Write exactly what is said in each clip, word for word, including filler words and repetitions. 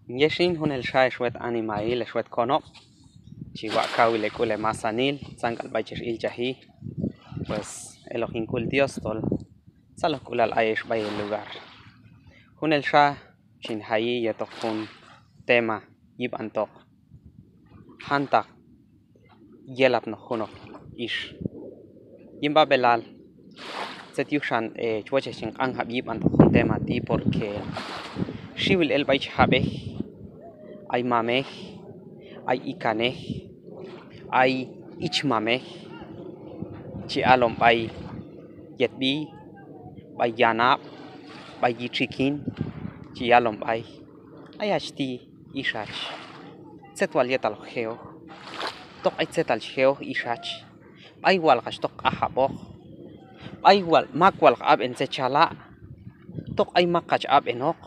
Yexin junelxa ex wet animahil, ex wet konob', chi waq' kawil hek'ul hemasanil, tzan k'al b'ay chex ilchaji, pues eloq hin k'ul Dios tol tzalojk'ulal ayex b'ay helugar. Junelxa chin jayi yetoq jun tema yib'antoq jantaq yelapnoq junoq ix. Yin b'ab'elal, tzet yuj xan, eh, chi wochej chin q'anjab' yib'antoq jun tema ti', porque xiwil el b'ay chi jab'ej, ay mamej, ay ikanej, ay ichmamej, chi alon b'ay yetb'i, b'ay yanab', b'ay yitxikin, chi yalon b'ay. Ayach ti' ix hach, tzet wal yetal hoq je'oj, tok ay tzetal chi je'oj ix hach, b'ay wal hoq hach tok q'ajab'oq, b'ay wal mak wal hoq ab'en tzet chala', tok ay mak hoq hach ab'enoq,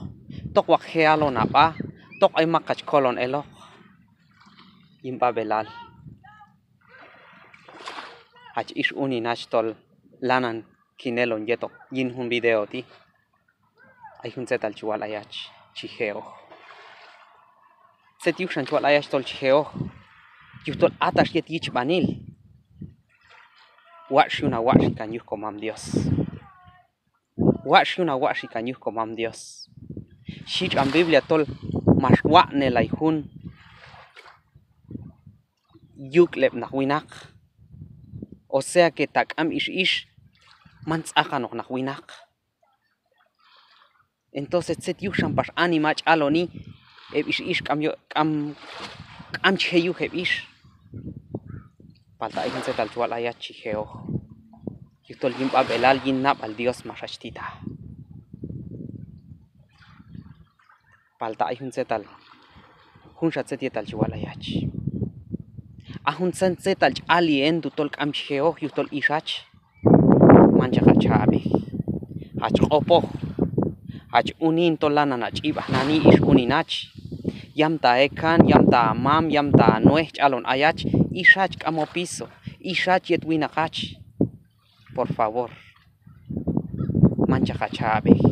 tok waq je' halon hab'a, tok ay mak hoq hach kolon eloq. Yin b'ab'elal, hach ix unin hach tol lanan kin elon yetoq yin jun video ti', ay jun tzetal chi wal ayach chi je'oj. Tzet yuj xan chi wal ayach tol chi je'oj, yujtol atax yet yichb'anil. Watx' xyun hawatx'i kan yuj komam Dios. Watx' xyun hawatx'i kan yuj komam Dios. Xhi tx'an Biblia tol max watx'nelay jun yuk'leb' naq winaq. O sea que ta k'am ix ix, man tz'aqanoq naq winaq. Entonces tzet yuj xan pax anima chi aloni, heb' ix ix k'am yo-, k'am, k'am chi je' yuj heb' ix. Palta ay jun tzetal chi wal ayach chi je'oj. Yujtol yin b'ab'elal yin nab'al Dios max hach tita. Palta ay jun tzetal, junxa tzet yetal chi wal ayach. A juntzan tzetal chi ali en tu' tol k'am chi je'oj yujtol ix hach. Manchaq hach jab'ej, hach q'opoj, hach unin tol lanan hach ib'aj nani ix unin hach. Yamta hekan, yamta hamam, yamta hanuej chi alon ayach, ix hach k'am hopiso, ix hach yet winaq hach. Por favor, manchaq hach jab'ej,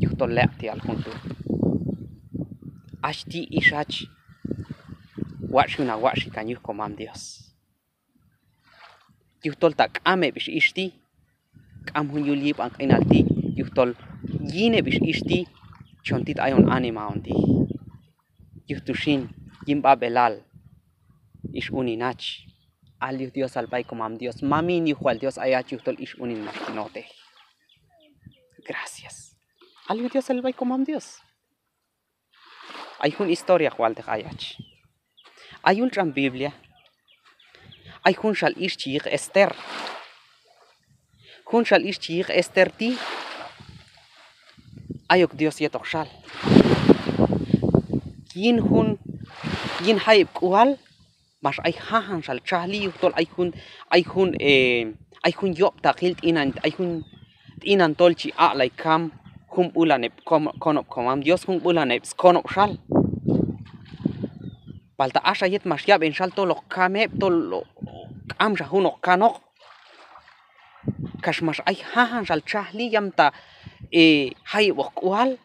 yujtol leq'ti'al jun tu'. Hach ti' ix hach, watx' xyun hawatx'i kan yuj komam Dios. Yujtol ta k'am heb' ix ix ti', k'am jun yul yib'an q'inal ti', yujtol yin heb' ix ix ti' chon tit ayon anima on ti'. Yuj tu xin, yin b'ab'elal, ix unin hach, al yuj Diosal b'ay komam Dios. Mamin, yuj wal Dios ayach yujtol ix unin max hin hotej. Gracias. Al yuj Diosal b'ay komam Dios. Ay jun historia hoq walteq ayach. A yul tx'an Biblia, ay jun xal ix chi yiq Ester. Jun xal ix chi yiq Ester ti', ayok Dios yetoq xal. Yin jun, yin jayeb' k'ual, max ay jajan xal txajli, yujtol ay jun, ay jun, eh, ay jun yob'taqil t'inan, ay jun t'inan tol chi aq'lay kam jun b'ulan heb' kom-, konob' komam Dios, jun b'ulan heb' skonob' xal. Palta axa yet max yab'en xal tol hoq kam heb', tol hoq k'amxa jun hoq kanoq. Kax max ay jajan xal txajli yamta, eh, jayeb'oq k'ual.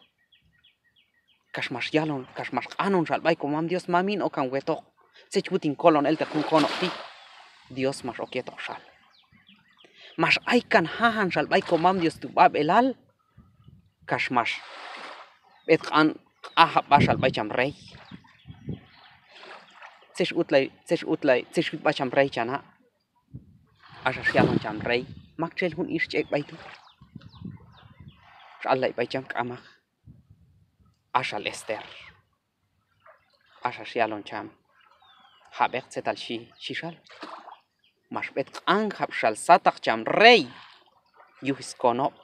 Kax max yalon, kax max q'anon xal b'ay komam Dios: Mamin, okan wetoq, tzet chi wut hin kolon elteq jun konob' ti'. Dios max ok yetoq xal. Max ay kan jajan xal b'ay komam Dios tu' b'ab'elal, kax max b'et q'an q'ajab' b'a xal b'ay cham rey. Tzet x'utlay, tzet x'utlay, tzet x'ut b'a cham rey cha na'. Axa xyalon cham rey: Maktxel jun ix ch'ek' b'ay tu'? X'allay b'ay cham: K'amaq. Axa xal Ester. Axa xyalon cham jab'eq tzetal xhi, xhi xal. Max b'et q'anjab' xal sataq cham rey yuj skonob'.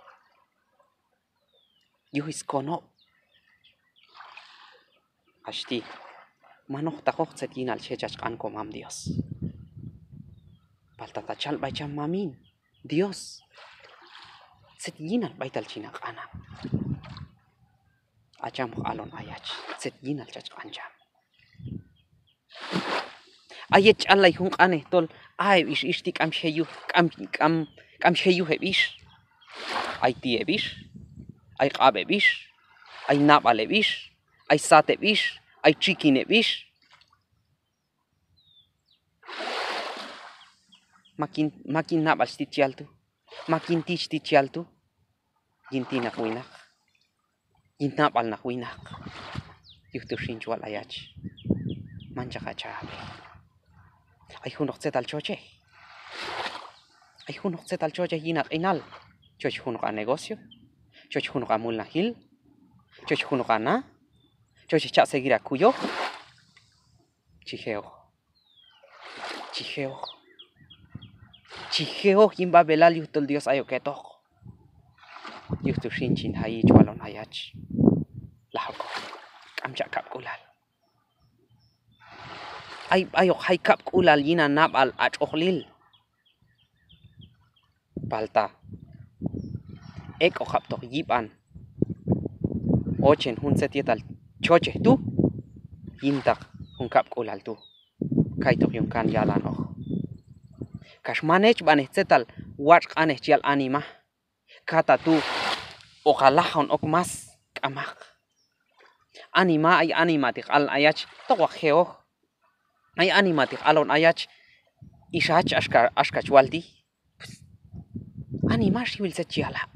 Yuj skonob'. Hach ti', man ojtaqoq tzet yinal chi je' chach q'an komam Dios. Palta ta chal b'ay cham: Mamin, Dios, tzet yinal b'aytal chin ha q'ana'? Ha cham hoq alon ayach tzet yinal chach q'an cham. A yet chi allay jun q'anej tol a heb' ix ix ti' k'am chi je' yuj, k'am, k'am, k'am chi je' yuj heb' ix. Ay ti' heb' ix, ay q'ab' heb' ix, ay nab'al heb' ix, ay sat heb' ix, ay txikin heb' ix. Mak yin, mak yin nab'al chi tit chi yal tu', mak yin ti' chi tit chi yal tu'. Yin ti' naq winaq, yin nab'al naq winaq. Yuj tu xin chi wal ayach, manchaq ha cha' ab'ej. Ay junoq tzetal chochej, ay junoq tzetal chochej yin ha q'inal. Chochej junoq ha negocio, chochej junoq ha mulnajil, chochej junoq ha na, chochej cha' seguir ha kuyoj. Chi je' oq, chi je' oq, chi je' oq yin b'ab'elal yujtol Dios ayok hetoq. Yuj tu xin chin jayi chi walon ayach, lajwokoq, k'am cha' kab'k'ulal. Ay b'ay hoq jay kab'k'ulal yin ha nab'al ha tx'oqlil. Palta ek'oqab'toq yib'an ochen jun tzet yetal chochej tu' yintaq jun kab'k'ulal tu'. Kaytoq yun kan yalanoq. Kax man hechb'anej tzetal watx' q'anej chi yal anima. Kata tu' hoq ha lajan ok más, k'amaq. Anima, ay anima ti' hoq alon ayach, tok waq je' oq. Ay anima ti' hoq alon ayach, ix hach, axka, axka chi wal ti'. Anima, xiwil tzet chi yala'.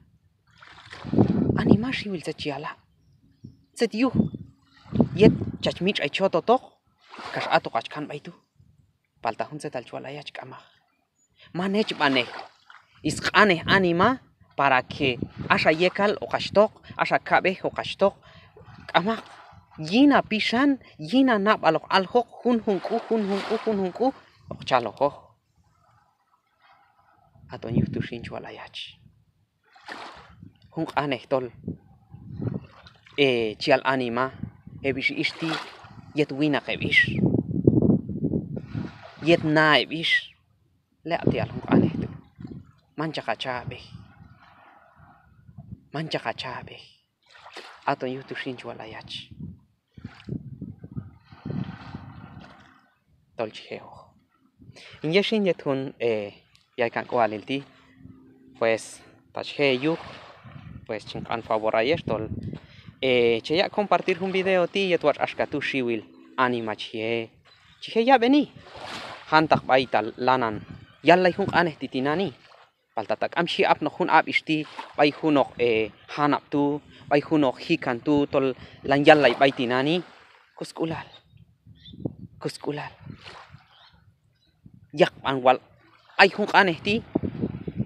Anima, xiwil tzet chi yala'. Tzet yuj yet chach mitx'ay chototoq, kax hatoq hach kan b'ay tu'. Palta jun tzetal chi wal ayach, k'amaq. Man hechb'anej sq'anej anima para que axa yekal hoq hach toq, axa kab'ej hoq hach toq, k'amaq. Yin ha pixan, yin ha nab'al hoq aljoq junjun k'u, junjun k'u, junjun k'u, hoq chalojoq. Haton yuj tu xin chi wal ayach, jun q'anej tol, e, chi yal anima, heb' ix ix ti', yet winaq heb' ix, yet na heb' ix. Leq'ti'al jun q'anej tu'. Manchaq ha cha' ab'ej, manchaq ha cha' ab'ej. Haton yuj tu xin chi wal ayach, tol chi je' oq. Yin yet xin yet jun, e, yaykan k'ualil ti', pues ta chi je' heyuj, pues chin q'an favor ayex tol, e, che yaq' compartir jun video ti' yet watx' axka tu' xiwil anima chi je', chi je' yab'eni. Jantaq b'aytal lanan yallay jun q'anej ti' tinani'. Palta ta k'am chi apnoq jun ab'ix ti' b'ay junoq, e, janab' tu', b'ay junoq jikan tu', tol lan yallay b'ay tinani'. Kusk'ulal, kusk'ulal. Yaqb'an wal ay jun q'anej ti',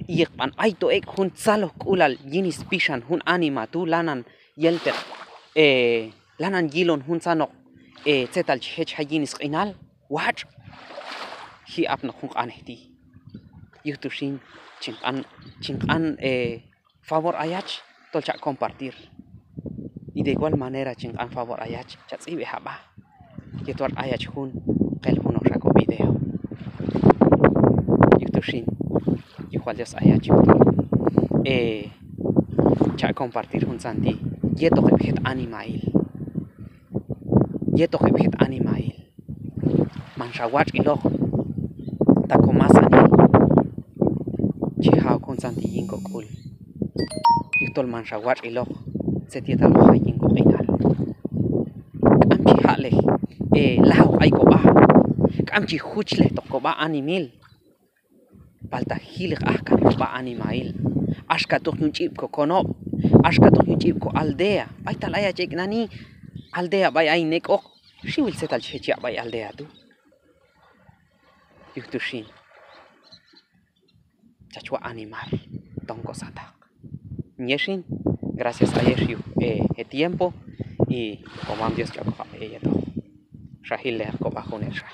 yaqb'an ayto ek' jun tzalojk'ulal yin spixan jun anima tu', lanan yelteq, e, lanan yilon juntzanoq, e, tzetal chi jech jay yin sq'inal. Watx' ji' apnoq jun q'anej ti'. Yuj tu xin chin q'an, chin q'an, e, favor ayach tol cha' compartir. Y de igual manera chin q'an favor ayach, cha tz'ib'ej ha b'a yet watx' ayach jun, q'el junoqxa ko video. Yuj tu xin, yuj wal Dios ayach yuj tu', e, cha' compartir juntzan ti' yetoq heb' jet animahil, yetoq heb' jet animahil. Manxa watx'iloq ta ko masanil chi ja' ok juntzan ti' yin ko k'ul. Yujtol manxa watx'iloq tzet yetal hoq jay yin ko q'inal. K'am chi jaq'lej, e, lajoq ay ko b'a, k'am chi juchlejtoq ko b'a animahil. Palta jilej ajkan ko b'a animahil. Axka toq yun ch'ib' ko konob', axka toq yun ch'ib' ko aldea. B'aytal ayach ek' nani, aldea b'ay ayin ek'oq, xiwil tzetal chi jech yaq' b'ay aldea tu'. Yuj tu xin chach waq' animar ton ko sataq. Yin yet xin, gracias ayex yuj, e, he tiempo, y ko mam Dios ch'okoqab' heyetoq. Xa jil lejeq ko b'a junelxa.